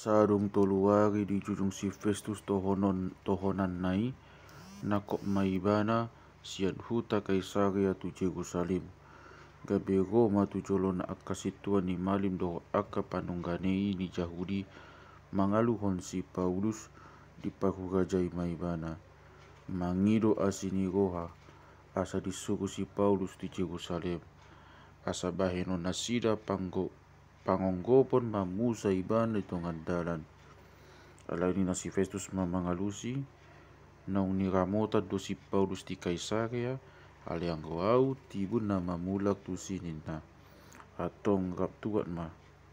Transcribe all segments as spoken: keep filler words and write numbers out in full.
Sadung tolu ari dijujung si Festus tohonon tohonanna i, nangkok ma ibana sian huta Kaisarea tu Jerusalem. Gabe ro ma tu jolona angka sintua ni malim dohot angka panunggane i ni Jahudi, mangaluhon si Paulus. Diparhurajai ma ibana, mangido asi ni roha, asa disuru si Paulus tu Jerusalem, asa bahenon nasida panggo pangonggopon mamusa ibana di tonga dalan. Alai nina si Festus ma mangalusi, naung niramotan do si Paulus di Kaisarea, alai anggo au tibu na mamulak tusi ninna. Antong rap tuat ma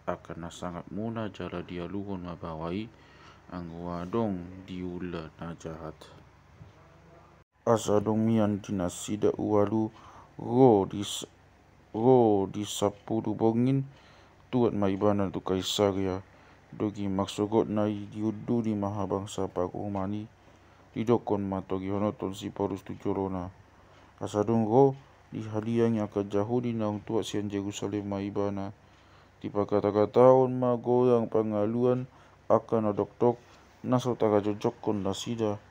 angka na sangapmuna jala dialuhon ma baoa i, anggo adong diula na jahat. Asa dung mian di nasida ualu ro di ro di sampulu borngin, tuat ma ibana tu Kaisarea. Dogi marsogotna i diunduli ma habangsa parumaen i, didokkon ma togihonon si Paulus tu jolona. Asa dung ro dihaliangi angka Jahudi naung tuat sian Jerusalem ma ibana. Dipagatagataon ma godang pangaluan angka na dokdok na so tarajotjothon nasida.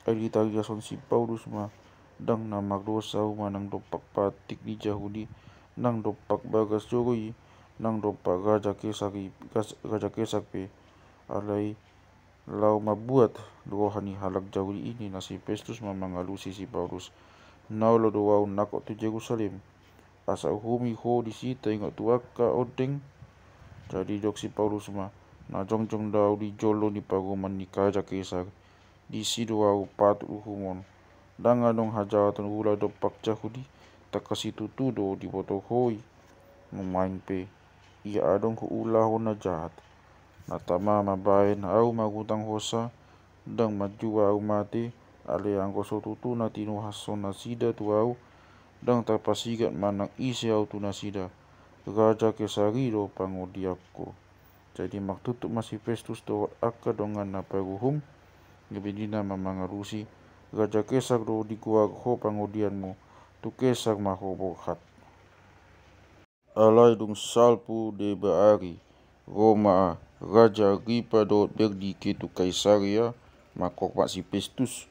Ai ditariashon si Paulus ma, ndang na mardosa au manang dompak patik ni Jahudi, nang dompak bagas joro i, nang dompak raja Kesar i, raja Kesar pe. Alai laho mambuat roha ni halak Jahudi i, nina si Festus ma mangalusi si Paulus, na olo do au nangkok tu Jerusalem asa uhumi ho disi taringot tu angka ondeng. Jadi didok si Paulus ma, na jongjong do au di jolo ni parumaen ni raja Kesar, disi do au patut uhumon. Ndang adong hajahaton huula dompak Jahudi, tangkas situtu do diboto ho i. Nuaeng pe, ia adong huulahon na jahat, na tama mambahen au marutang hosa, ndang manjua au mate. Alai anggo so tutu na tinuhashon nasida tu au, ndang tarpasigat manang ise au tu nasida. Raja Kesar i do pangodianku. Jadi martutup ma si Festus dohot angka donganna paruhum, gabe nina ma mangalusi, Raja Kesar do digoar ho pangodianmu, tu Kesar ma ho borhat. Alai dung salpu deba ari, ro ma Raja Agripa dohot Bernike tu Kaisarea, manghormat si Festus.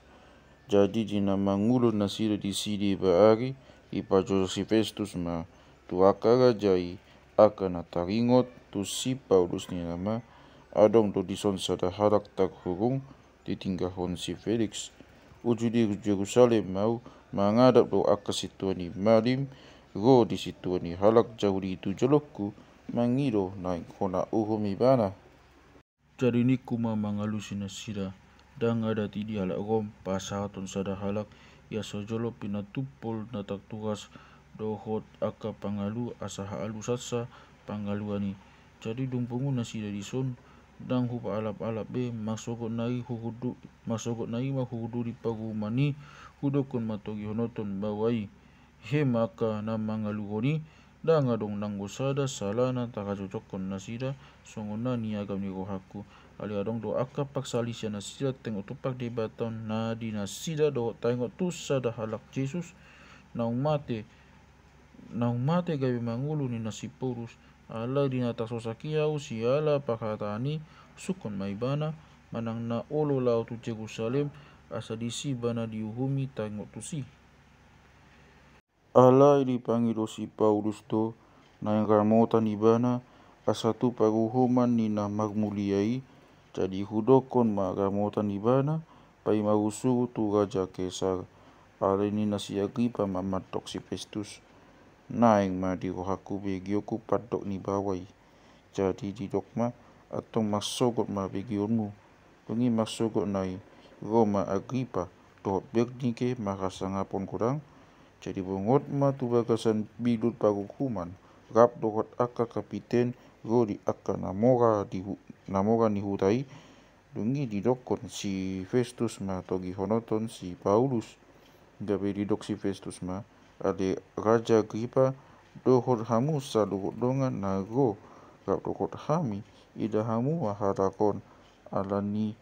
Jadi di na mangulon nasida disi deba ari, dipajojor si Festus ma tu angka raja i angka na taringot tu si Paulus, nina ma, adong do dison sada halak tarhurung, ditinggalhon si Feliks. Uju di Jerusalem au mangadap dohot angka sintua ni malim, ro di sintua ni halak Jahudi tu jolongku, mangido naeng hona uhum ibana. Jadi ningku ma mangalusi nasida, ndang adat i di halak Rom pasahathon sada halak ia so jolo pinatumpol na tarturas dohot angka pangalu asa haalusansa pangaluan i. Jadi dung pungu nasida dison, ndang hupaalapaala be, marsogotna i huhundu marsogotna i ma huhunduli parumaen i, hudokkon ma togihonon baoa i. He ma angka na mangaluhon i, ndang adong nanggo sada sala na tarajotjothon nasida, songon na niagam ni rohangku. Alai adong do angka parsalisian nasida taringot tu pardebataon na di nasida dohot taringot tu sada halak Jesus naung mate naung mate gabe mangolu, nina si Paulus. Alai di na tarsosak i au siala parhataan i, sungkun ma ibana, manang na olo laho tu Jerusalem asa disi ibana diuhumi taringot tusi. Alai dipangido si Paulus do naeng ramotan ibana asa tu paruhuman ni na marmulia i. Jadi hudokkon ma ramotan ibana paima husuru tu Raja Kesar. Alai nina si Agripa ma mandok si Festus, naeng ma di rohangku begeonku pandok ni baoa i. Jadi didok ma, antong marsogot ma begeonmu. Dung i marsogotna i, ro ma Agripa dohot Bernike marhasangapon godang. Jadi bongot ma tu bagasan bidul paruhuman, rap dohot angka kapiten, ro di angka na mora di hu- na mora ni huta i. Dung i didokkon si Festus ma togihonon si Paulus. Gabe didok si Festus ma, ale Raja Agripa, dohot hamu saluhut dongan na ro rap dohot hami, ida hamu ma halak on, ala ni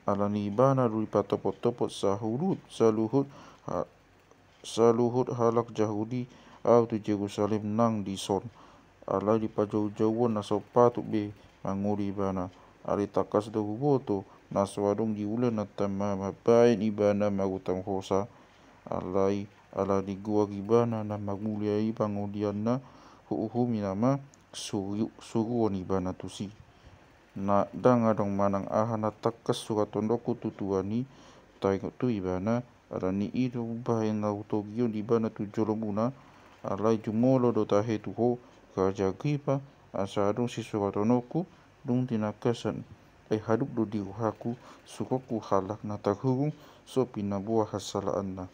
ala ni ibana do dipatopottopot saluhut saluhut ha- saluhut halak Jahudi au tu Jerusalem nang dison. Alai dipajoujouhon na so patut be mangolu ibana. Alai tangkas do huboto na so adong di ulaonna tama mambahen ibana mangutang hosa. Alai ala digoar ibana na mangulahon pangolianna, huuhumi nama suru-, suruon ibana tusi. Na ndang adong manang aha na tangkas surathononku tu tuan i, taingot tu ibana, alani i do umbahen na hutogion ibana tu jolomuna. Alai jumolo do tahe tu ho, Raja Agripa, asa adong sisurathononku, dung tinangkasan. Ai hadup do di rohaku suruonku halak na tarhurung so pinaboa hasalaanna.